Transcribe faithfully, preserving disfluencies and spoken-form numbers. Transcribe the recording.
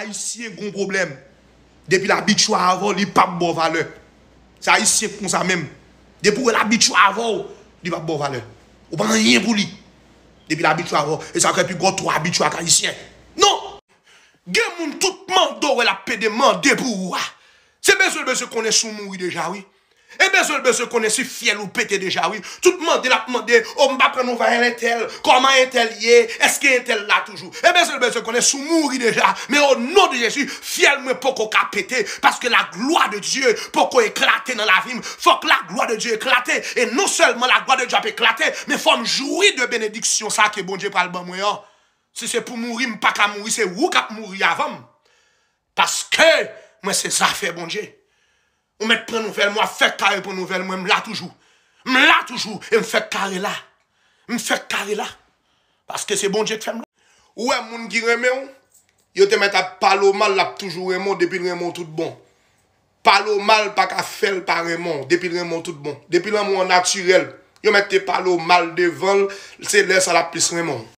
Ayisyen gon pwoblèm. Depi l abitye avè w, li p ap ba w valè. Se Ayisyen k konsa menm. Depi w wè l abitye avè w, li p ap ba w valè. Ou pa anyen pou li. Depi l abitye avè w. E sa fè pi gwo twò abitye ak Ayisyen. Non! Gen moun tout mande w wè l ap pede mande pou ou a. Se bezwen l bezwen konnen si w mouri deja wi. E bezwen l bezwen konnen si fyèl ou pete deja wi. Tout mande l ap mande, o m pa pran nouvèl entèl, kòman entèl ye, èske entèl la toujou. E bezwen l bezwen konnen si w mouri deja. Men o non de Jezi, fyèl mwen poko ka pete, paske la gloire de Dieu poko eklate nan lavi m. Fòk la gloire de Dieu eklate. E non sèlman la gloire de Dieu ap eklate, men fò m jwi de benediksyon sa ke Bondye pral ban mwen an. Si se pou mouri, m pa ka mouri, se ou k ap mouri avan m. Paske mwen se zafè Bondye. Ou mèt pran nouvèl mwen, w ap fèk kare pran nouvèl mwen, m la toujou. M la toujou, e m fèk kare la. M fèk kare la. Paske se Bondye k fè m la. Ou wè moun ki renmen w, yo te mèt ap pale w mal, l ap toujou renmen w, depi l renmen w tout bon. Pale w mal pa ka fè l pa renmen w, depi l renmen w tout bon. Depi lanmou an natirèl, yo mèt te pale w mal devan l, se lè sa l ap plis renmen w.